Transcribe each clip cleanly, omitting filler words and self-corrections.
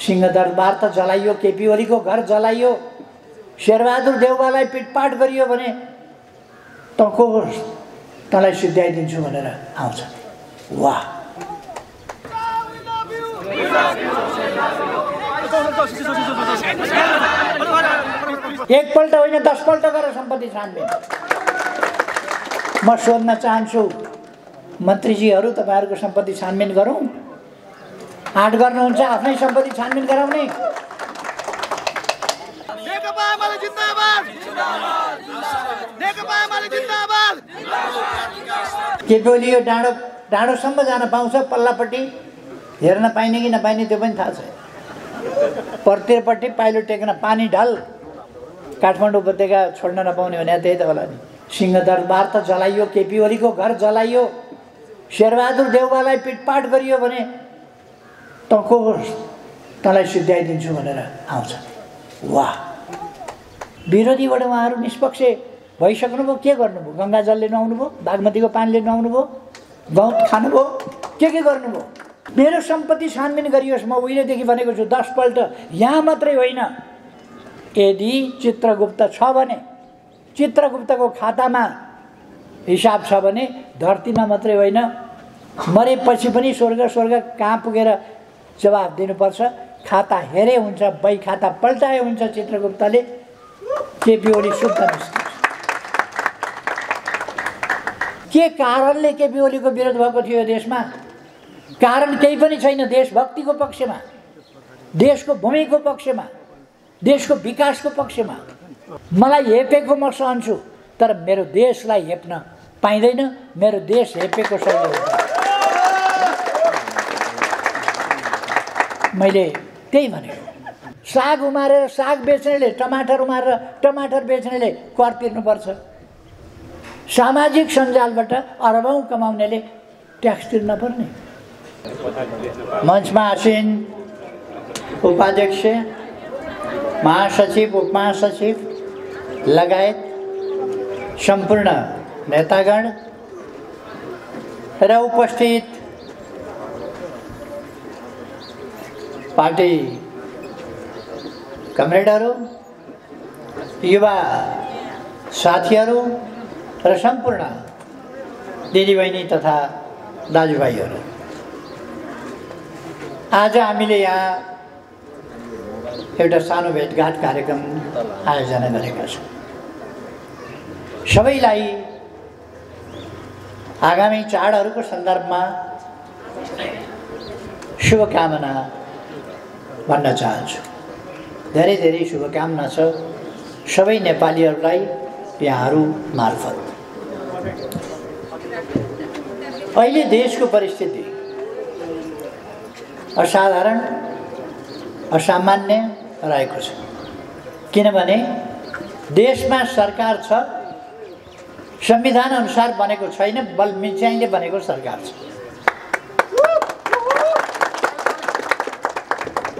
सिंहदरबार त जलाइयो, केपी ओलीको घर जलाइयो, शेरबहादुर देउवालाई पिटपाट गरियो भने तँलाई सिद्ध्याइदिन्छु भनेर आउँछ। वाह, एकपल्ट होइन 10 पल्ट गरेर सम्पत्ति छानबिन। म सोध्न चाहन्छु मन्त्रीजीहरू, तपाईँहरूको सम्पत्ति छानबिन गरौँ? आँट गर्नुहुन्छ आफ्नै सम्पत्ति छानबिन गराउने? केपी ओली यो डाँडोसम्म जान पाउँछ, पल्लापट्टि हेर्न पाइने कि नपाइने त्यो पनि थाहा छैन। पर्तिरपट्टि पाइलो टेक्न पानी ढाल, काठमाडौँ उपत्यका छोड्न नपाउने भने त्यही त होला नि। सिंहदरबार त जलाइयो, केपी ओलीको घर जलाइयो, शेरबहादुर देउवालाई पिटपाट गरियो भने तँलाई सिद्ध्याइदिन्छु भनेर आउँछ। वाह, विरोधीबाट उहाँहरू निष्पक्ष भइसक्नुभयो। के गर्नुभयो? गङ्गा जलले नुहाउनुभयो, बागमतीको पानीले नुहाउनुभयो, गहुँत खानुभयो, के गर्नुभयो? मेरो सम्पत्ति छानबिन गरियोस्। म उहिलेदेखि भनेको छु 10 पल्ट। यहाँ मात्रै होइन, यदि चित्रगुप्त छ भने, चित्रगुप्तको खातामा हिसाब छ भने धरतीमा मात्रै होइन, मरेपछि पनि स्वर्ग कहाँ पुगेर जवाब दिनुपर्छ। खाता हेरे हुन्छ, बही खाता पल्टाए हुन्छ चित्रगुप्तले। केपी ओली शुद्ध निस्किन्छ। के कारणले केपी ओलीको विरोध भएको थियो यो देशमा? कारण केही पनि छैन। देशभक्तिको पक्षमा, देशको भूमिको पक्षमा, देशको विकासको पक्षमा। मलाई हेपेको म सहन्छु, तर मेरो देशलाई हेप्न पाइँदैन। मेरो देश हेपेको छैन। मैले त्यही भनेको। साग उमारेर साग बेच्नेले, टमाटर उमारेर टमाटर बेच्नेले कर तिर्नुपर्छ। सामाजिक सञ्जालबाट अरबौं कमाउनेले ट्याक्स तिर्न पर्ने। मञ्चमा आसीन उपाध्यक्ष, महासचिव, उपमहासचिव लगायत सम्पूर्ण नेतागण र उपस्थित पार्टी कमरेडहरू, युवा साथीहरू र सम्पूर्ण दिदीबहिनी तथा दाजुभाइहरू, आज हामीले यहाँ एउटा सानो भेटघाट कार्यक्रम आयोजना गरेका छौँ। सबैलाई आगामी चाडहरूको सन्दर्भमा शुभकामना भन्न चाहन्छु। धेरै धेरै शुभकामना छ सबै नेपालीहरूलाई यहाँहरू मार्फत। अहिले देशको परिस्थिति असाधारण, असामान्य रहेको छ। किनभने देशमा सरकार छ, संविधान अनुसार बनेको छैन, बल मिच्याइले बनेको सरकार छ।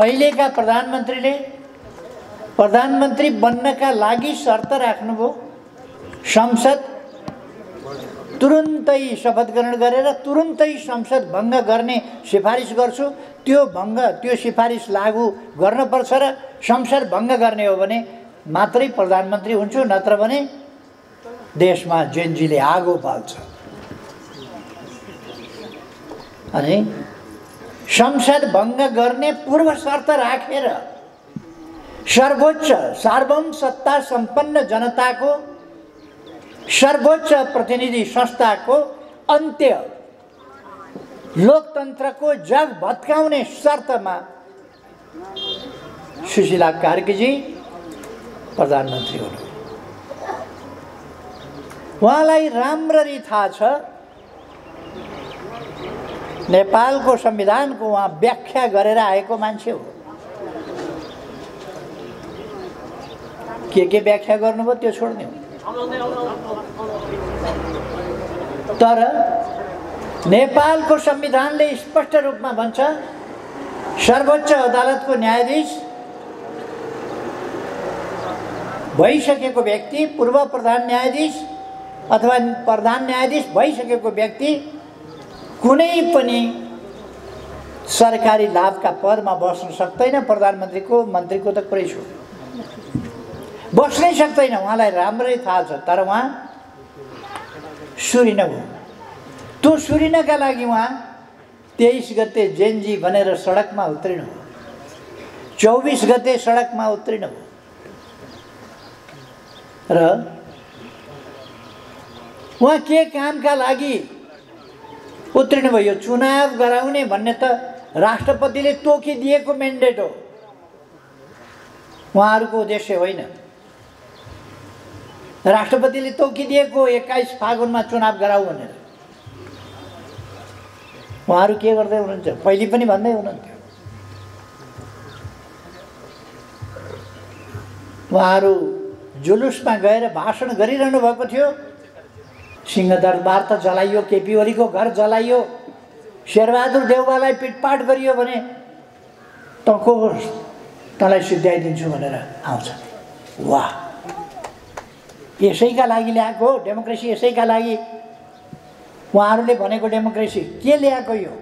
अहिलेका प्रधानमन्त्रीले प्रधानमन्त्री बन्नका लागि शर्त राख्नुभयो, संसद तुरुन्तै शपथ ग्रहण गरेर तुरुन्तै संसद भङ्ग गर्ने सिफारिस गर्छु। त्यो सिफारिस लागू गर्नुपर्छ र संसद भङ्ग गर्ने हो भने मात्रै प्रधानमन्त्री हुन्छु, नत्र भने देशमा जेनजीले आगो बाल्छ। अनि संसद भङ्ग गर्ने पूर्व शर्त राखेर सर्वोच्च सार्वभौम सत्ता सम्पन्न जनताको सर्वोच्च प्रतिनिधि संस्थाको अन्त्य, लोकतन्त्रको जग भत्काउने शर्तमा सुशीला कार्कीजी प्रधानमन्त्री हुनु। उहाँलाई राम्ररी थाहा छ नेपालको संविधानको उहाँ व्याख्या गरेर आएको मान्छे हो। के व्याख्या गर्नुभयो त्यो छोड्ने हो। तर नेपालको संविधानले स्पष्ट रूपमा भन्छ सर्वोच्च अदालतको न्यायाधीश भइसकेको व्यक्ति, पूर्व प्रधान न्यायाधीश अथवा प्रधान न्यायाधीश भइसकेको व्यक्ति कुनै पनि सरकारी लाभका पदमा बस्न सक्दैन। प्रधानमन्त्रीको मन्त्रीको त कुरै छु, बस्नै सक्दैन। उहाँलाई राम्रै थाहा छ, तर उहाँ सुरिन भयो। त्यो सुरिनका लागि उहाँ 23 गते जेनजी भनेर सडकमा उत्रिनु, 24 गते सडकमा उत्रिनु र उहाँ के कामका लागि उत्रिनु भयो? चुनाव गराउने भन्ने त राष्ट्रपतिले तोकिदिएको म्यान्डेट हो, उहाँहरूको उद्देश्य होइन। राष्ट्रपतिले तोकिदिएको 21 फागुनमा चुनाव गराऊ भनेर उहाँहरू के गर्दै हुनुहुन्छ? पहिले पनि भन्दै हुनुहुन्थ्यो। उहाँहरू जुलुसमा गएर भाषण गरिरहनु भएको थियो। सिंहदरबार त जलाइयो, केपी ओलीको घर जलाइयो, शेरबहादुर देउवालाई पिटपाट गरियो भने तँलाई सिद्ध्याइदिन्छु भनेर आउँछ। वाह, यसैका लागि ल्याएको हो डेमोक्रेसी, यसैका लागि उहाँहरूले भनेको डेमोक्रेसी के ल्याएको? यो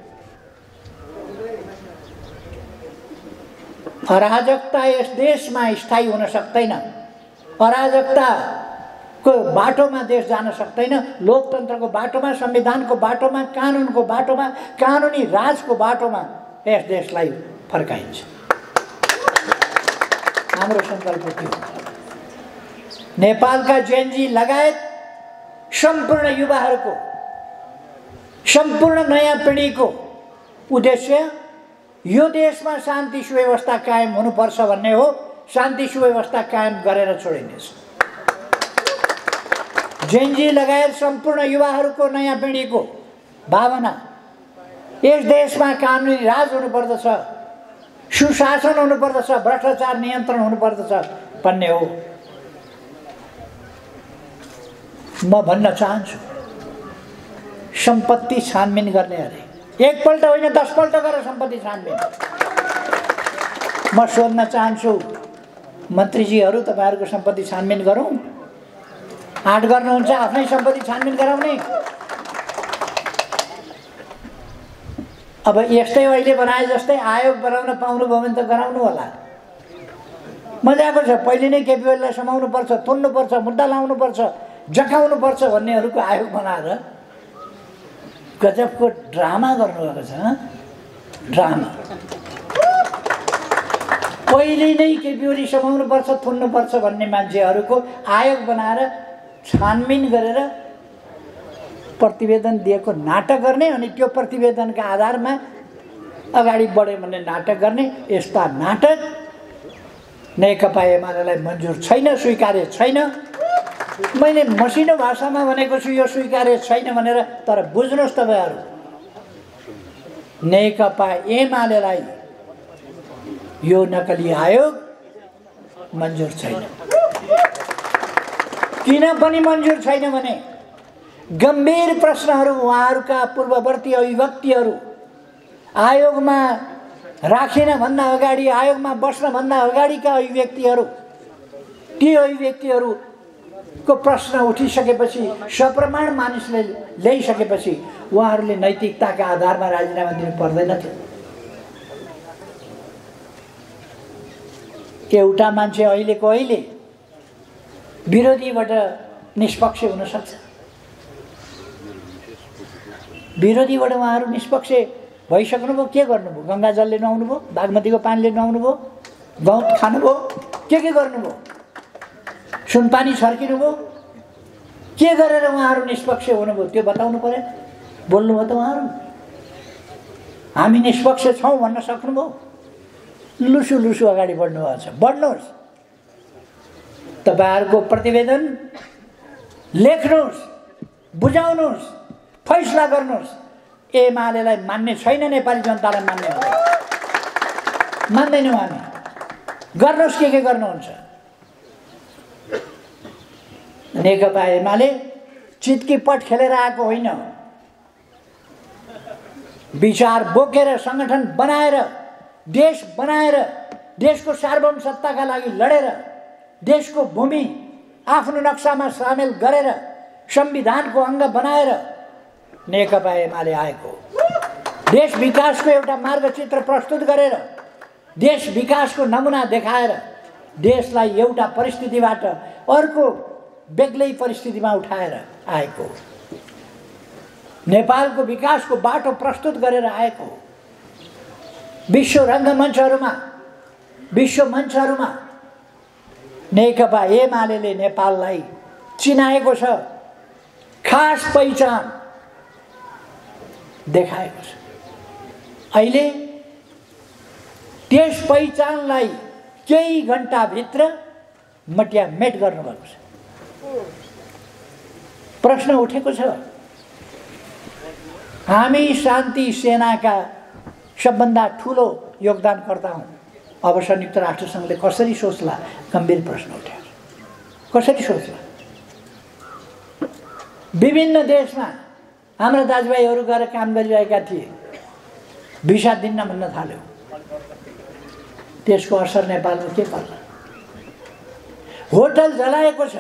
अराजकता यस देशमा स्थायी हुन सक्दैन। अराजकताको बाटोमा देश जान सक्दैन। लोकतन्त्रको बाटोमा, संविधानको बाटोमा, कानुनको बाटोमा, कानुनी राजको बाटोमा यस देशलाई फर्काइन्छ। हाम्रो सङ्कल्प थियो। नेपालका जेनजी लगायत सम्पूर्ण युवाहरूको, सम्पूर्ण नयाँ पिँढीको उद्देश्य यो देशमा शान्ति सुव्यवस्था कायम हुनुपर्छ भन्ने हो। शान्ति सुव्यवस्था कायम गरेर छोडिनेछ। जेनजी लगायत सम्पूर्ण युवाहरूको, नयाँ पिँढीको भावना यस देशमा कानुनी राज हुनुपर्दछ, सुशासन हुनुपर्दछ, भ्रष्टाचार नियन्त्रण हुनुपर्दछ भन्ने हो। म भन्न चाहन्छु, सम्पत्ति छानबिन गर्ने अरे एकपल्ट होइन 10 पल्ट गरेर सम्पत्ति छानबिन। म सोध्न चाहन्छु मन्त्रीजीहरू, तपाईँहरूको सम्पत्ति छानबिन गरौँ? आँट गर्नुहुन्छ आफ्नै सम्पत्ति छानबिन गराउने? अब यस्तै अहिले बनाए जस्तै आयोग बनाउन पाउनुभयो भने त गराउनु होला। मजाको छ। पहिले नै केपी ओलीलाई समाउनु पर्छ, थुन्नुपर्छ, मुद्दा लाउनु पर्छ, जकाउनु पर्छ भन्नेहरूको आयोग बनाएर गजबको ड्रामा गर्नुभएको छ। ड्रामा। पहिले नै केपी ओली समाउनु पर्छ, थुन्नुपर्छ भन्ने मान्छेहरूको आयोग बनाएर छानबिन गरेर प्रतिवेदन दिएको नाटक गर्ने, अनि त्यो प्रतिवेदनका आधारमा अगाडि बढ्यो भन्ने नाटक गर्ने। यस्ता नाटक नेकपा एमालेलाई मन्जुर छैन, स्वीकार्य छैन। मैले मसिनो भाषामा भनेको छु यो स्वीकार्य छैन भनेर, तर बुझ्नुहोस् तपाईँहरू, नेकपा एमालेलाई यो नक्कली आयोग मन्जुर छैन। किन पनि मन्जुर छैन भने गम्भीर प्रश्नहरू उहाँहरूका पूर्ववर्ती अभिव्यक्तिहरू आयोगमा राखिन भन्दा अगाडि, आयोगमा बस्न भन्दा अगाडिका अभिव्यक्तिहरू, ती अभिव्यक्तिहरूको प्रश्न उठिसकेपछि, सप्रमाण मानिसले ल्याइसकेपछि उहाँहरूले नैतिकताका आधारमा राजीनामा दिनु पर्दैन थियो। एउटा मान्छे अहिलेको अहिले विरोधीबाट निष्पक्ष हुन सक्छ। विरोधीबाट उहाँहरू निष्पक्ष भइसक्नुभयो, के गर्नुभयो? गङ्गा जलले नुहाउनुभयो, बागमतीको पानीले नुहाउनुभयो, गहुँ खानुभयो, के गर्नुभयो? सुनपानी छर्किनुभयो, के गरेर उहाँहरू निष्पक्ष हुनुभयो त्यो बताउनु पर्यो। बोल्नुभयो त उहाँहरू? हामी निष्पक्ष छौँ भन्न सक्नुभयो? लुसु लुसु अगाडि बढ्नुभएको छ। बढ्नुहोस्, तपाईँहरूको प्रतिवेदन लेख्नुहोस्, बुझाउनुहोस्, फैसला गर्नुहोस्। एमालेलाई मान्ने छैन, नेपाली जनतालाई मान्ने हो, मान्दैनौँ हामी। गर्नुहोस् के गर्नुहुन्छ। नेकपा एमाले चितकी पट खेलेर आएको होइन। विचार बोकेर, सङ्गठन बनाएर, देश बनाएर, देशको सार्वभौम सत्ताका लागि लडेर, देशको भूमि आफ्नो नक्सामा सामेल गरेर, संविधानको अङ्ग बनाएर नेकपा एमाले आएको। देश विकासको एउटा मार्गचित्र प्रस्तुत गरेर, देश विकासको नमुना देखाएर देशलाई एउटा परिस्थितिबाट अर्को बेग्लै परिस्थितिमा उठाएर आएको, नेपालको विकासको बाटो प्रस्तुत गरेर आएको, विश्व मञ्चहरूमा नेकपा एमाले नेपाललाई चिनाएको छ, खास पहिचान देखाएको छ। अहिले त्यस पहिचानलाई केही घण्टाभित्र मट्यामेट गर्नुभएको छ। प्रश्न उठेको छ, हामी शान्ति सेनाका सबभन्दा ठुलो योगदानकर्ता हौँ, अब संयुक्त राष्ट्र सङ्घले कसरी सोच्ला? गम्भीर प्रश्न उठ्यो। कसरी सोच्ला? विभिन्न देशमा हाम्रा दाजुभाइहरू गएर काम गरिरहेका थिए, भिसा दिन्न भन्न थाल्यो। त्यसको असर नेपालमा के पर्ला? होटल जलाएको छ,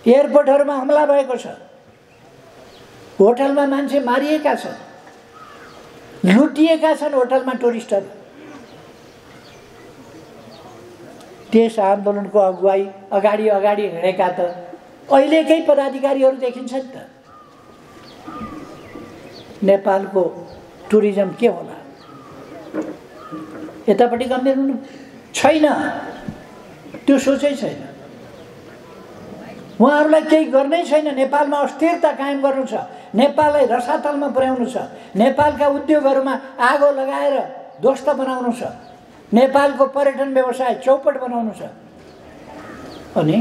एयरपोर्टहरूमा हमला भएको छ, होटलमा मान्छे मारिएका छन्, लुटिएका छन् होटलमा टुरिस्टहरू। त्यस आन्दोलनको अगुवाई अगाडि हिँडेका त अहिलेकै पदाधिकारीहरू देखिन्छन् त। नेपालको टुरिज्म के होला? यतापट्टि गम्भीर हुनु छैन, त्यो सोचै छैन। उहाँहरूलाई केही गर्नै छैन। नेपालमा अस्थिरता कायम गर्नु छ, नेपाललाई रसातलमा पुर्याउनु छ, नेपालका उद्योगहरूमा आगो लगाएर ध्वस्त बनाउनु छ, नेपालको पर्यटन व्यवसाय चौपट बनाउनु छ। अनि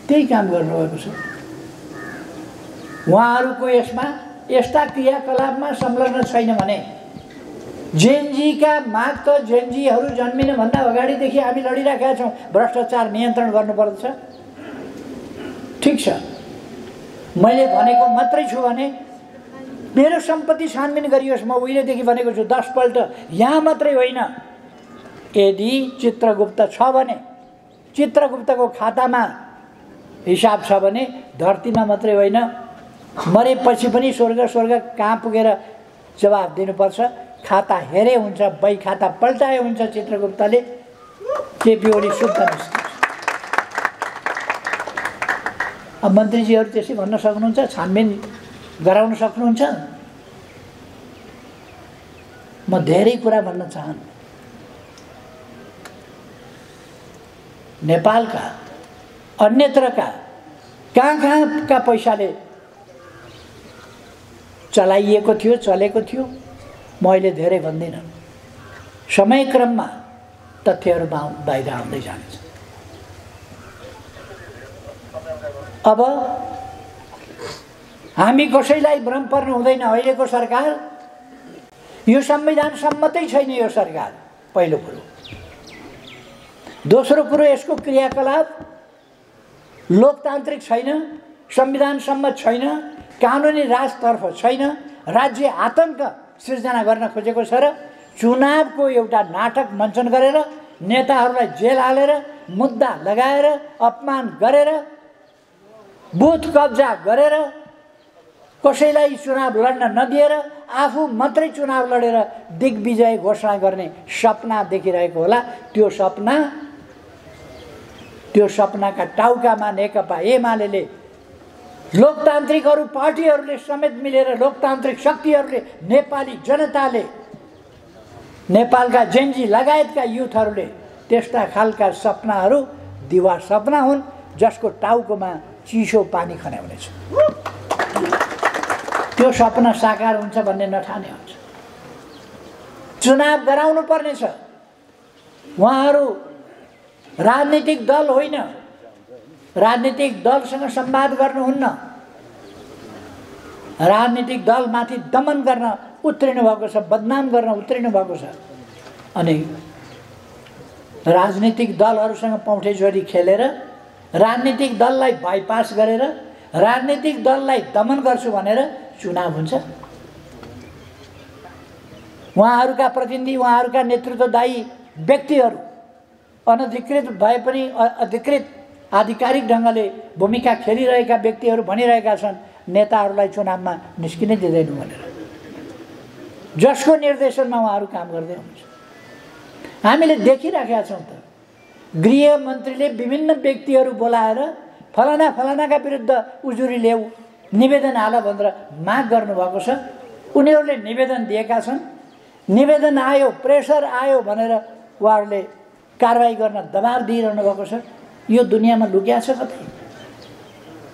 त्यही काम गर्नुभएको छ। उहाँहरूको यसमा यस्ता क्रियाकलापमा संलग्न छैन भने जेनजीका माग त जेनजीहरू जन्मिनुभन्दा अगाडिदेखि हामी लडिरहेका छौँ। भ्रष्टाचार नियन्त्रण गर्नुपर्छ, ठिक छ। मैले भनेको मात्रै छु भने मेरो सम्पत्ति छानबिन गरियोस्। म उहिलेदेखि भनेको छु 10 पल्ट, यहाँ मात्रै होइन। यदि चित्रगुप्त छ भने, चित्रगुप्तको खातामा हिसाब छ भने धरतीमा मात्रै होइन, मरेपछि पनि स्वर्ग कहाँ पुगेर जवाफ दिनुपर्छ। खाता हेरे हुन्छ, बही खाता पल्टाए हुन्छ। चित्रगुप्तले केपी ओली शुद्ध निस्किन्छ। अब मन्त्रीजीहरू त्यसै भन्न सक्नुहुन्छ, छानबिन गराउन सक्नुहुन्छ। म धेरै कुरा भन्न चाहन्छु। नेपालका अन्यत्रका कहाँ पैसाले चलाइएको थियो, चलेको थियो, म अहिले धेरै भन्दिनँ। समयक्रममा तथ्यहरू बाहिर आउँदै जानेछ। अब हामी कसैलाई भ्रम पर्नु हुँदैन। अहिलेको सरकार यो संविधान सम्मतै छैन। यो सरकार पहिलो कुरो। दोस्रो कुरो, यसको क्रियाकलाप लोकतान्त्रिक छैन, संविधान सम्मत छैन, कानुनी राजतर्फ छैन। राज्य आतंक सिर्जना गर्न खोजेको छ र चुनावको एउटा नाटक मञ्चन गरेर नेताहरूलाई जेल हालेर, मुद्दा लगाएर, अपमान गरेर, बुथ कब्जा गरेर, कसैलाई चुनाव लड्न नदिएर आफू मात्रै चुनाव लडेर दिग्विजय घोषणा गर्ने सपना देखिरहेको होला। त्यो सपनाका टाउकामा नेकपा एमाले, लोकतान्त्रिक अरू पार्टीहरूले समेत मिलेर, लोकतान्त्रिक शक्तिहरूले, नेपाली जनताले, नेपालका जेनजी लगायतका युथहरूले त्यस्ता खालका सपनाहरू दिवा सपना हुन्, जसको टाउकोमा चिसो पानी खन्याउनेछ। त्यो सपना साकार हुन्छ भन्ने नठाने हुन्छ। चुनाव गराउनु पर्नेछ। उहाँहरू राजनीतिक दल होइन, राजनीतिक दलसँग संवाद गर्नुहुन्न। राजनीतिक दलमाथि दमन गर्न उत्रिनु भएको छ, बदनाम गर्न उत्रिनु भएको छ। अनि राजनीतिक दलहरूसँग पौठेजोरी खेलेर, राजनीतिक दललाई बाइपास गरेर, राजनीतिक दललाई दमन गर्छु भनेर चुनाव हुन्छ। उहाँहरूका प्रतिनिधि, उहाँहरूका नेतृत्वदायी व्यक्तिहरू अनधिकृत भए पनि अधिकृत आधिकारिक ढङ्गले भूमिका खेलिरहेका व्यक्तिहरू भनिरहेका छन् नेताहरूलाई चुनावमा निस्किनै दिँदैन भनेर, जसको निर्देशनमा उहाँहरू काम गर्दै हुनुहुन्छ। हामीले देखिराखेका छौँ त, गृहमन्त्रीले विभिन्न व्यक्तिहरू बोलाएर फलाना फलानाका विरुद्ध उजुरी ल्याऊ, निवेदन हाल भनेर माग गर्नुभएको छ। उनीहरूले निवेदन दिएका छन्, निवेदन आयो, प्रेसर आयो भनेर उहाँहरूले कारबाही गर्न दबाब दिइरहनु भएको छ। यो दुनियाँमा लुकिया छ कतै?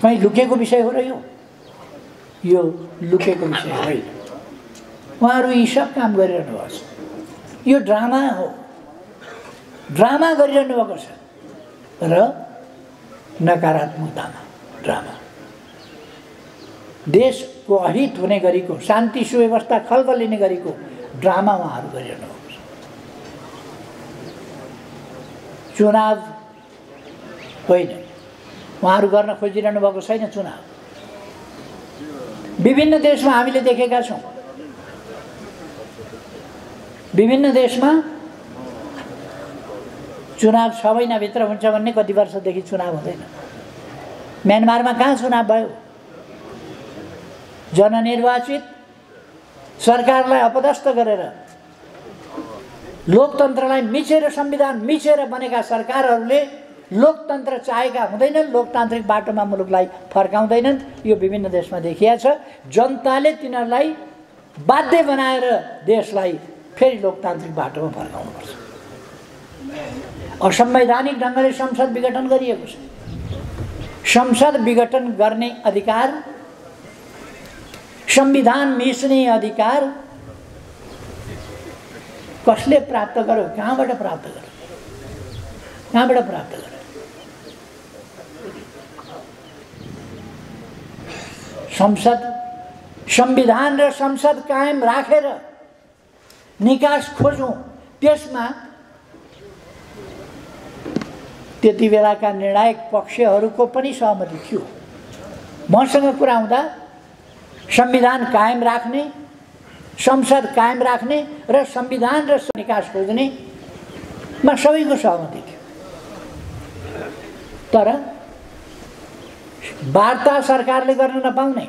कहीँ लुकेको विषय हो र यो लुकेको विषय होइन। उहाँहरू यी सब काम गरिरहनु भएको छ। यो ड्रामा हो, ड्रामा गरिरहनु भएको छ र नकारात्मकतामा ड्रामा। देशको अहित हुने गरेको, शान्ति सुव्यवस्था खलबलिने गरेको ड्रामा उहाँहरू गरिरहनु भएको छ। चुनाव होइन, उहाँहरू गर्न खोजिरहनु भएको छैन चुनाव। विभिन्न देशमा हामीले देखेका छौँ, विभिन्न देशमा चुनाव 6 महिनाभित्र हुन्छ भन्ने, कति वर्षदेखि चुनाव हुँदैन। म्यानमारमा कहाँ चुनाव भयो? जननिर्वाचित सरकारलाई अपदस्थ गरेर, लोकतन्त्रलाई मिचेर, संविधान मिचेर बनेका सरकारहरूले लोकतन्त्र चाहेका हुँदैनन्, लोकतान्त्रिक बाटोमा मुलुकलाई फर्काउँदैनन्। यो विभिन्न देशमा देखिया छ। जनताले तिनीहरूलाई बाध्य बनाएर देशलाई फेरि लोकतान्त्रिक बाटोमा फर्काउनुपर्छ। असंवैधानिक ढङ्गले संसद विघटन गरिएको छ। संसद विघटन गर्ने अधिकार, संविधान मिच्ने अधिकार कसले प्राप्त गर्यो? कहाँबाट प्राप्त गर्यो? कहाँबाट प्राप्त गर्यो? संसद, संविधान र संसद कायम राखेर निकास खोजौँ। त्यसमा त्यति बेलाका निर्णायक पक्षहरूको पनि सहमति थियो। मसँग कुरा हुँदा संविधान कायम राख्ने, संसद कायम राख्ने र संविधान र निकास खोज्ने मा सबैको सहमति थियो। तर वार्ता सरकारले गर्न नपाउने,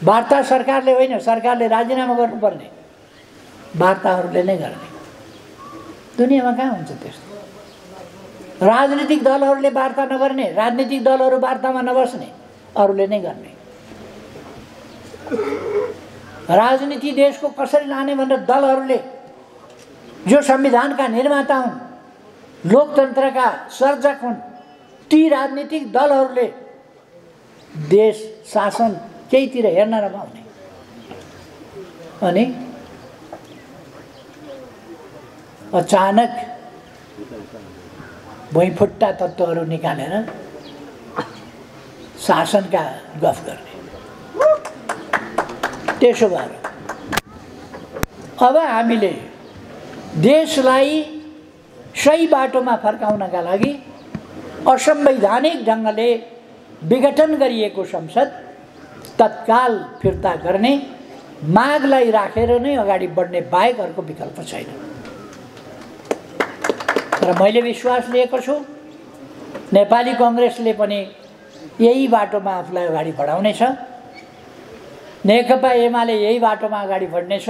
वार्ता सरकारले होइन, सरकारले राजीनामा गर्नुपर्ने, वार्ताहरूले नै गर्ने। दुनियाँमा कहाँ हुन्छ त्यस्तो? राजनीतिक दलहरूले वार्ता नगर्ने, राजनीतिक दलहरू वार्तामा नबस्ने, अरूले नै गर्ने। राजनीति देशको कसरी लाने भनेर दलहरूले, जो संविधानका निर्माता हुन्, लोकतन्त्रका सर्जक हुन्, ती राजनीतिक दलहरूले देश शासन केहीतिर हेर्न नपाउने अनि अचानक भुइँफुट्टा तत्त्वहरू निकालेर शासनका गफ गर्ने। त्यसो भएर अब हामीले देशलाई सही बाटोमा फर्काउनका लागि असंवैधानिक ढङ्गले विघटन गरिएको संसद तत्काल फिर्ता गर्ने मागलाई राखेर नै अगाडि बढ्ने बाहेक अर्को विकल्प छैन। तर मैले विश्वास लिएको छु नेपाली कांग्रेसले पनि यही बाटोमा आफूलाई अगाडि बढाउनेछ, नेकपा एमाले यही बाटोमा अगाडि बढ्नेछ,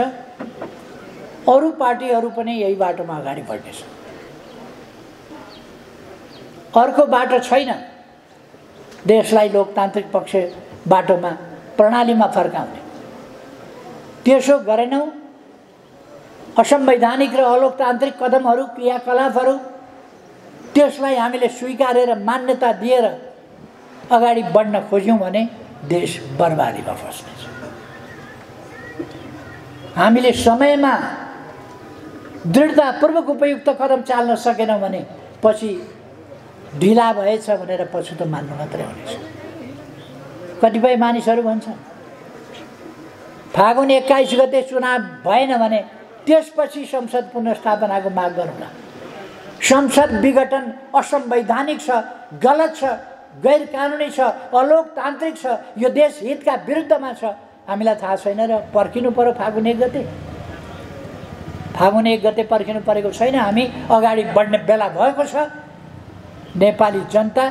अरू पार्टीहरू पनि यही बाटोमा अगाडि बढ्नेछ। अर्को बाटो छैन देशलाई लोकतान्त्रिक पक्ष बाटोमा, प्रणालीमा फर्काउने। त्यसो गरेनौँ, असंवैधानिक र अलोकतान्त्रिक कदमहरू, क्रियाकलापहरू त्यसलाई हामीले स्वीकारेर मान्यता दिएर अगाडि बढ्न खोज्यौँ भने देश बर्बादीमा फस्नेछ। हामीले समयमा दृढतापूर्वक उपयुक्त कदम चाल्न सकेनौँ भने पछि ढिला भएछ भनेर पछुतो मान्नु मात्रै हुनेछ। कतिपय मानिसहरू भन्छन् फागुन 21 गते चुनाव भएन भने त्यसपछि संसद पुनर्स्थापनाको माग गरौँला। संसद विघटन असंवैधानिक छ, गलत छ, गैर कानुनी छ, अलोकतान्त्रिक छ, यो देश हितका विरुद्धमा छ। हामीलाई थाहा छैन र पर्खिनु पर्यो फागुन 1 गते? फागुन 1 गते पर्खिनु परेको छैन। हामी अगाडि बढ्ने बेला भएको छ। नेपाली जनता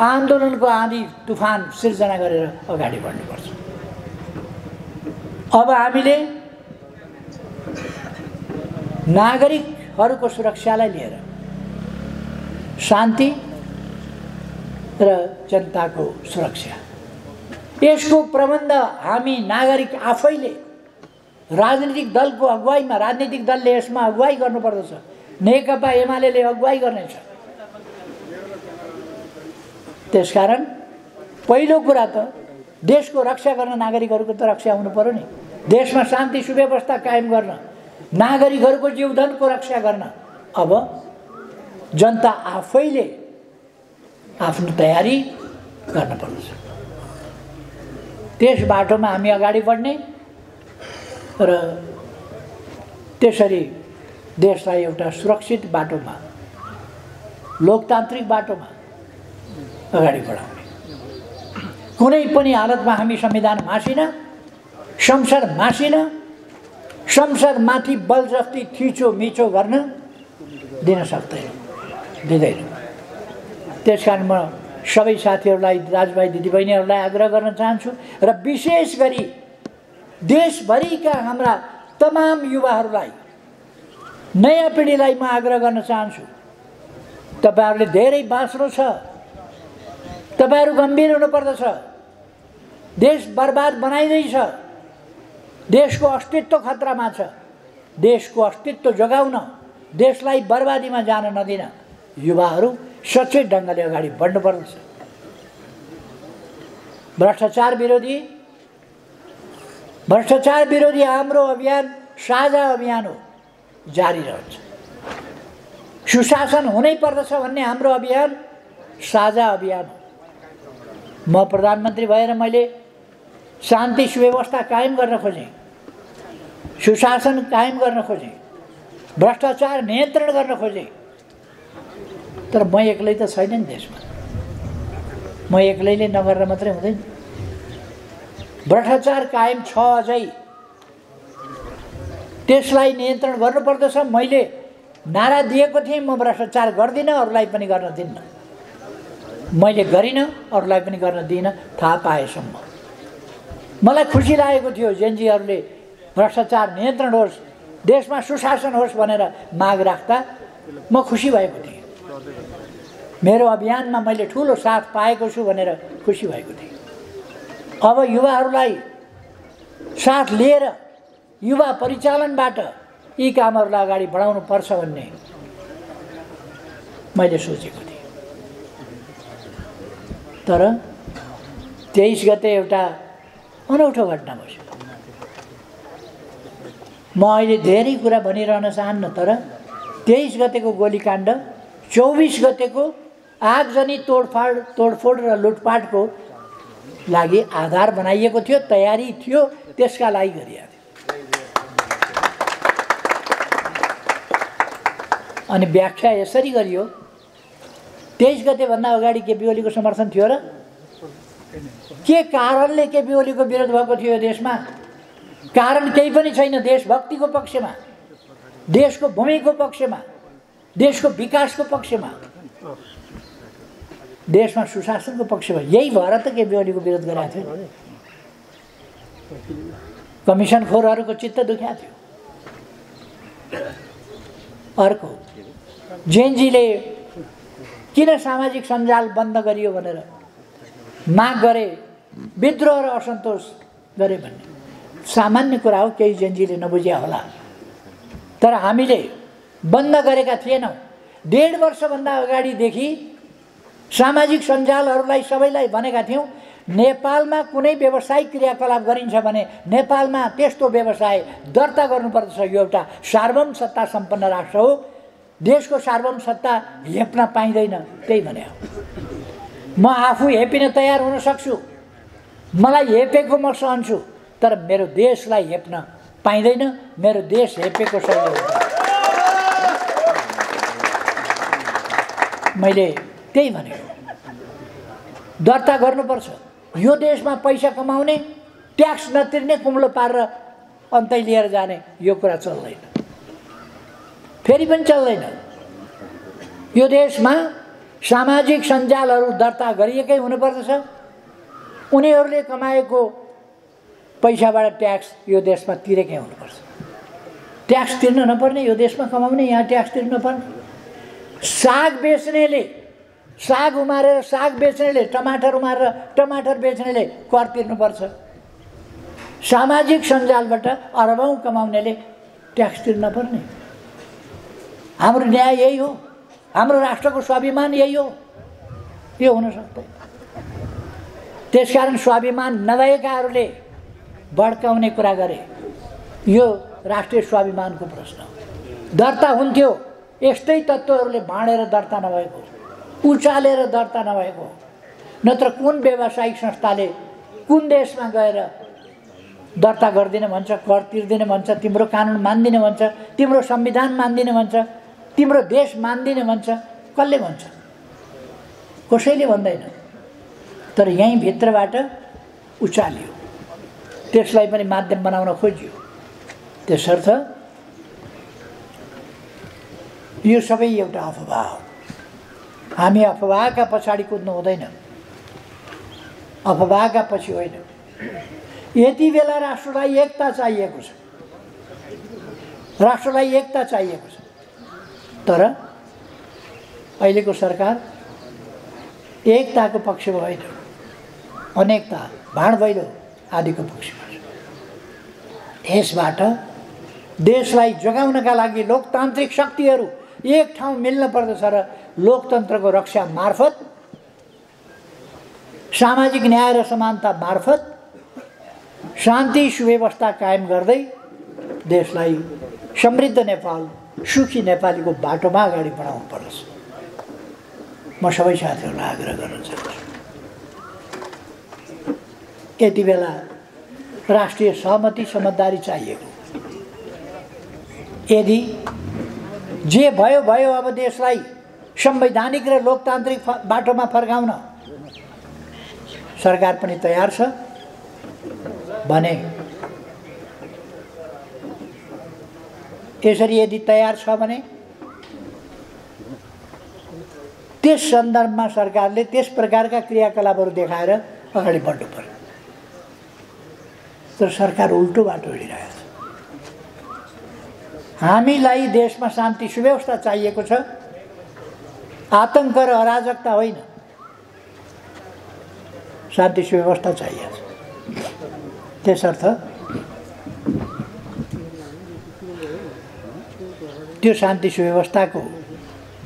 आन्दोलनको आँधी तुफान सिर्जना गरेर अगाडि बढ्नुपर्छ। अब हामीले नागरिकहरूको सुरक्षालाई लिएर शान्ति र जनताको सुरक्षा, यसको प्रबन्ध हामी नागरिक आफैले राजनीतिक दलको अगुवाईमा, राजनीतिक दलले यसमा अगुवाई गर्नुपर्दछ। नेकपा एमाले अगुवाई गर्नेछ। त्यसकारण पहिलो कुरा त देशको रक्षा गर्न नागरिकहरूको त रक्षा हुनु पर्यो नि। देशमा शान्ति सुव्यवस्था कायम गर्न, नागरिकहरूको जीवधनको रक्षा गर्न अब जनता आफैले आफ्नो तयारी गर्न पर्दछ। त्यस बाटोमा हामी अगाडि बढ्ने र त्यसरी देशलाई एउटा सुरक्षित बाटोमा, लोकतान्त्रिक बाटोमा अगाडि बढाउने। कुनै पनि हालतमा हामी संविधान मासिन, संसद मासिन, संसदमाथि बलजफ्ती थिचोमिचो गर्न दिन सक्दैनौँ, दिँदैनौँ। त्यसकारण म सबै साथीहरूलाई, दाजुभाइ दिदीबहिनीहरूलाई आग्रह गर्न चाहन्छु र विशेष गरी देशभरिका हाम्रा तमाम युवाहरूलाई, नयाँ पिँढीलाई म आग्रह गर्न चाहन्छु, तपाईँहरूले धेरै बाँच्नु छ, तपाईँहरू गम्भीर हुनुपर्दछ। देश बर्बाद बनाइँदैछ, देशको अस्तित्व खतरामा छ। देशको अस्तित्व जोगाउन, देशलाई बर्बादीमा जान नदिन युवाहरू सचेत ढङ्गले अगाडि बढ्नुपर्दछ। भ्रष्टाचार विरोधी हाम्रो अभियान साझा अभियान हो, जारी रहन्छ। सुशासन हुनै पर्दछ भन्ने हाम्रो अभियान साझा अभियान हो। म प्रधानमन्त्री भएर मैले शान्ति सुव्यवस्था कायम गर्न खोजेँ, सुशासन कायम गर्न खोजेँ, भ्रष्टाचार नियन्त्रण गर्न खोजेँ। तर म एक्लै त छैन नि देशमा, म एक्लैले नगरेर मात्रै हुँदैन। भ्रष्टाचार कायम छ अझै, त्यसलाई नियन्त्रण गर्नुपर्दछ। मैले नारा दिएको थिएँ, म भ्रष्टाचार गर्दिनँ, अरूलाई पनि गर्न दिन्न। मैले गरिनँ, अरूलाई पनि गर्न दिइनँ थाहा पाएसम्म। मलाई खुसी लागेको थियो जेनजीहरूले भ्रष्टाचार नियन्त्रण होस्, देशमा सुशासन होस् भनेर माग राख्दा म खुसी भएको थिएँ। मेरो अभियानमा मैले ठुलो साथ पाएको छु भनेर खुसी भएको थिएँ। अब युवाहरूलाई साथ लिएर युवा परिचालनबाट यी कामहरूलाई अगाडि बढाउनु पर्छ भन्ने मैले सोचेको थिएँ। तर 23 गते एउटा अनौठो घटना भयो। म अहिले धेरै कुरा भनिरहन चाहन्न, तर 23 गतेको गोलीकाण्ड, 24 गतेको आगजनी तोडफोड र लुटपाटको लागि आधार बनाइएको थियो, तयारी थियो, त्यसका लागि गरिएको थियो। अनि व्याख्या यसरी गरियो, 23 गतेभन्दा अगाडि केपी ओलीको समर्थन थियो र के कारणले केपी ओलीको विरोध भएको थियो देशमा? कारण केही पनि छैन। देशभक्तिको पक्षमा, देशको भूमिको पक्षमा, देशको विकासको पक्षमा, देशमा सुशासनको पक्षमा, यही भएर त केपी ओलीको विरोध गरेको थियो। कमिसनखोरहरूको चित्त दुख्या थियो। अर्को, जेनजीले किन सामाजिक सञ्जाल बन्द गरियो भनेर माग गरे, विद्रोह र असन्तोष गरे भन्ने सामान्य कुरा हो, केही जेनजीले नबुझ्या होला। तर हामीले बन्द गरेका थिएनौँ। 1.5 वर्षभन्दा अगाडिदेखि सामाजिक सञ्जालहरूलाई सबैलाई भनेका थियौँ, नेपालमा कुनै व्यावसायिक क्रियाकलाप गरिन्छ भने नेपालमा त्यस्तो व्यवसाय दर्ता गर्नुपर्दछ। यो एउटा सार्वभौम सत्ता सम्पन्न राष्ट्र हो, देशको सार्वभौम सत्ता हेप्न पाइँदैन, त्यही भने हो। म आफू हेपिन तयार हुन सक्छु, मलाई हेपेको म सहन्छु, तर मेरो देशलाई हेप्न पाइँदैन। मेरो देश हेपेको सही हो। मैले त्यही भनेको, दर्ता गर्नुपर्छ। यो देशमा पैसा कमाउने, ट्याक्स नतिर्ने, कुम्लो पारेर अन्तै लिएर जाने, यो कुरा चल्दैन, फेरि पनि चल्दैन। यो देशमा सामाजिक सञ्जालहरू दर्ता गरिएकै हुनुपर्दछ। उनीहरूले कमाएको पैसाबाट ट्याक्स यो देशमा तिरेकै हुनुपर्छ। ट्याक्स तिर्न नपर्ने, यो देशमा कमाउने, यहाँ ट्याक्स तिर्न नपर्ने। साग बेच्नेले, साग उमारेर साग बेच्नेले, टमाटर उमारेर टमाटर बेच्नेले कर तिर्नुपर्छ। सामाजिक सञ्जालबाट अरबौं कमाउनेले ट्याक्स तिर्न पर्ने। हाम्रो न्याय यही हो, हाम्रो राष्ट्रको स्वाभिमान यही हो। यो हुन सक्दैन। त्यसकारण स्वाभिमान नभएकाहरूले भड्काउने कुरा गरे। यो राष्ट्रिय स्वाभिमानको प्रश्न हो। दर्ता हुन्थ्यो, यस्तै तत्त्वहरूले भाँडेर दर्ता नभएको, उचालेर दर्ता नभएको। नत्र कुन व्यावसायिक संस्थाले कुन देशमा गएर दर्ता गर्दिन भन्छ, कर तिर्दिन भन्छ, तिम्रो कानुन मान्दिन भन्छ, तिम्रो संविधान मान्दिन भन्छ, तिम्रो देश मान्दिन भन्छ? कसले भन्छ? कसैले भन्दैन। तर यहीँ भित्रबाट उचालियो, त्यसलाई पनि माध्यम बनाउन खोजियो। त्यसर्थ यो सबै एउटा अफवाह हो। हामी अफवाहका पछाडि कुद्नु हुँदैन, अफवाहका पछि होइन। यति बेला राष्ट्रलाई एकता चाहिएको छ, राष्ट्रलाई एकता चाहिएको छ। तर अहिलेको सरकार एकताको पक्षमा होइन, अनेकता, भाँडभैलो आदिको पक्षमा छ। यसबाट देशलाई जोगाउनका लागि लोकतान्त्रिक शक्तिहरू एक ठाउँ मिल्न पर्दछ र लोकतन्त्रको रक्षा मार्फत, सामाजिक न्याय र समानता मार्फत शान्ति सुव्यवस्था कायम गर्दै देशलाई समृद्ध नेपाल, सुखी नेपालीको बाटोमा अगाडि बढाउनु पर्दछ। म सबै साथीहरूलाई आग्रह गर्न चाहन्छु, यति बेला राष्ट्रिय सहमति समझदारी चाहिएको। यदि जे भयो भयो, अब देशलाई संवैधानिक र लोकतान्त्रिक बाटोमा फर्काउन सरकार पनि तयार छ भने, यसरी यदि तयार छ भने त्यस सन्दर्भमा सरकारले त्यस प्रकारका क्रियाकलापहरू देखाएर अगाडि बढ्नु पर्यो। तर सरकार उल्टो बाटो हिँडिरहेको छ। हामीलाई देशमा शान्ति सुव्यवस्था चाहिएको छ, आतंक र अराजकता होइन, शान्ति सुव्यवस्था चाहिएको छ। त्यसर्थ त्यो शान्ति सुव्यवस्थाको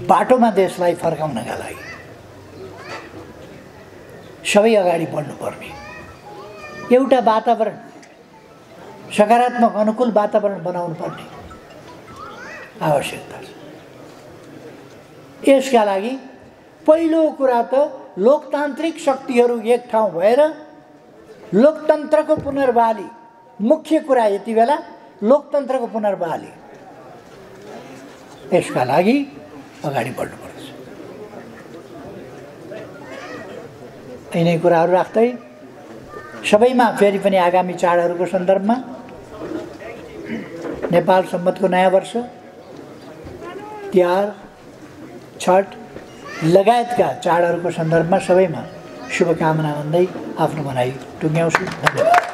बाटोमा देशलाई फर्काउनका लागि सबै अगाडि बढ्नुपर्ने एउटा वातावरण, सकारात्मक अनुकूल वातावरण बनाउनु पर्ने आवश्यकता छ। यसका लागि पहिलो कुरा त लोकतान्त्रिक शक्तिहरू एक ठाउँ भएर लोकतन्त्रको पुनर्बहाली, मुख्य कुरा यति बेला लोकतन्त्रको पुनर्बहाली, यसका लागि अगाडि बढ्नुपर्छ। यिनै कुराहरू राख्दै सबैमा फेरि पनि आगामी चाडहरूको सन्दर्भमा नेपाल सम्वतको नयाँ वर्ष, तिहार, छठ लगायतका चाडहरूको सन्दर्भमा सबैमा शुभकामना भन्दै आफ्नो भनाइ टुङ्ग्याउँछु। धन्यवाद।